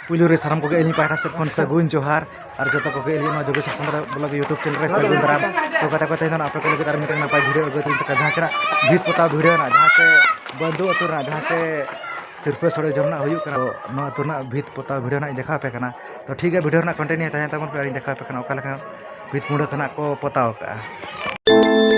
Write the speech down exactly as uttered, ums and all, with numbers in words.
ᱯᱩᱭᱞᱩ ᱨᱮ ᱥᱟᱱᱟᱢ ᱠᱚᱜᱮ ᱤᱧ ᱯᱟᱦᱴᱟ ᱥᱮᱫ ᱠᱷᱚᱱ ᱥᱟᱹᱜᱩᱱ ᱡᱚᱦᱟᱨ᱾ ᱟᱨ ᱡᱚᱛᱚ ᱠᱚᱜᱮ ᱤᱧ ᱱᱚᱣᱟ ᱡᱳᱜᱮᱥ ᱥᱟᱱᱛᱟᱲ ᱵᱞᱚᱜ YouTube ᱪᱮᱱᱮᱞ ᱨᱮ ᱥᱟᱹᱜᱩᱱ ᱫᱟᱨᱟᱢ᱾ ᱛᱚ ᱜᱟᱛᱮ ᱠᱚ, ᱛᱮᱦᱮᱧ ᱫᱚ ᱟᱯᱮ ᱠᱚ ᱞᱟᱹᱜᱤᱫ ᱟᱨ ᱢᱤᱫᱴᱟᱝ ᱱᱟᱯᱟᱭ ᱵᱷᱤᱰᱤᱭᱳ ᱟᱹᱜᱩ ᱠᱟᱛᱮ ᱡᱟᱦᱟᱸ ᱪᱮᱫᱟᱜ ᱵᱷᱤᱛ ᱯᱚᱛᱟᱣ ᱵᱷᱤᱰᱤᱭᱳ ᱨᱮᱱᱟᱜ, ᱡᱟᱦᱟᱸ ᱪᱮ ᱵᱟᱹᱱᱫᱩ ᱟᱹᱛᱩ ᱨᱮᱱᱟᱜ ᱡᱟᱦᱟᱸ ᱪᱮ ᱥᱤᱨᱯᱟᱹ ᱥᱚᱲᱮ ᱡᱚᱢ ᱨᱮᱱᱟᱜ ᱦᱩᱭᱩᱜ ᱠᱟᱱᱟ᱾ ᱛᱚ ᱱᱚᱣᱟ ᱟᱹᱛᱩ ᱨᱮᱱᱟᱜ ᱵᱷᱤᱛ ᱯᱚᱛᱟᱣ ᱵᱷᱤᱰᱤᱭᱳ ᱨᱮᱱᱟᱜ ᱤᱧ ᱫᱮᱠᱷᱟᱣ ᱟᱯᱮ ᱠᱟᱱᱟ᱾ ᱛᱚ ᱴᱷᱤᱠ ᱜᱮᱭᱟ, ᱵᱷᱤᱰᱤᱭᱳ ᱨᱮᱱᱟᱜ ᱠᱚᱱᱴᱤᱱᱤᱭᱩ ᱛᱟᱦᱮᱸ ᱛᱟᱵᱚᱱ ᱯᱮ, ᱟᱨ ᱤᱧ ᱫᱮᱠᱷᱟᱣ ᱟᱯᱮ ᱠᱟᱱᱟ ᱚᱠᱟ ᱞᱮᱠᱟ ᱵᱷᱤᱛ ᱢᱩᱲᱟᱹ ᱠᱷᱚᱱᱟᱜ ᱠᱚ ᱯᱚᱛᱟᱣ ᱟᱠᱟᱫᱼᱟ᱾